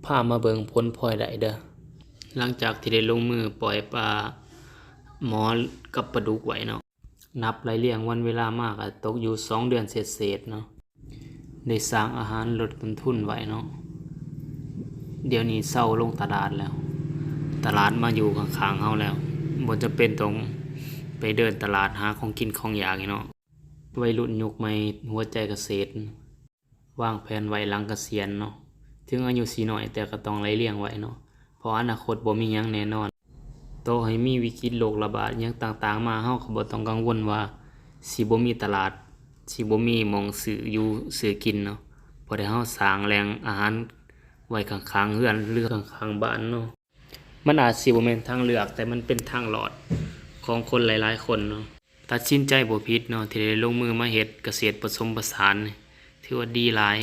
ພາມາເບິ່ງຜົນພອຍໄດ້ເດີ້. ຫຼັງຈາກທີ່ໄດ້ລົງມືປ່ອຍປາໝໍກັບປາດຸກໄວ້ເນາະ, ນັບໄລ່ລຽງວັນເວລາມາກໍຕົກຢູ່ສອງເດືອນເສດໆເນາະ. ໄດ້ສ້າງອາຫານລົດຕົ້ນທຶນໄວ້ເນາະ. ດຽວນີ້ເຊົາລົງຕະຫຼາດແລ້ວ, ຕະຫຼາດມາຢູ່ຂ້າງໆເຮົາແລ້ວ, ບໍ່ຈຳເປັນຕ້ອງໄປເດີນຕະຫຼາດຫາຂອງກິນຂອງຢາກອີກເນາະ. ໄວລຸ້ນຍຸກໃໝ່ ຫົວໃຈກະເສດ ວາງແຜນໄວ້ຫຼັງກະສຽນເນາະ. ເຖິງອາຍຸຊິນ້ອຍ ແຕ່ກໍຕ້ອງໄລ່ລຽງໄວ້ເນາະ, ເພາະອະນາຄົດບໍ່ມີຫຍັງແນ່ນອນ. ຕໍ່ໃຫ້ມີວິກິດໂລກລະບາດຫຍັງຕ່າງໆມາ, ເຮົາກໍບໍ່ຕ້ອງກັງວົນວ່າຊິບໍ່ມີຕະຫຼາດ, ຊິບໍ່ມີໝ່ອງຊື້ຢູ່ຊື້ກິນເນາະ, ເພາະໄດ້ເຮົາສ້າງແຫຼ່ງອາຫານໄວ້ຂ້າງໆເຮືອນ ຫຼື ຂ້າງໆບ້ານເນາະ. ມັນອາດຊິບໍ່ແມ່ນທາງເລືອກ, ແຕ່ມັນເປັນທາງລອດຂອງຄົນຫຼາຍໆຄົນເນາະ. ຕັດສິນໃຈບໍ່ຜິດເນາະ ທີ່ໄດ້ລົງມືມາເຮັດກະເສດປະສົມປະສານ, ຖືວ່າດີຫຼາຍ.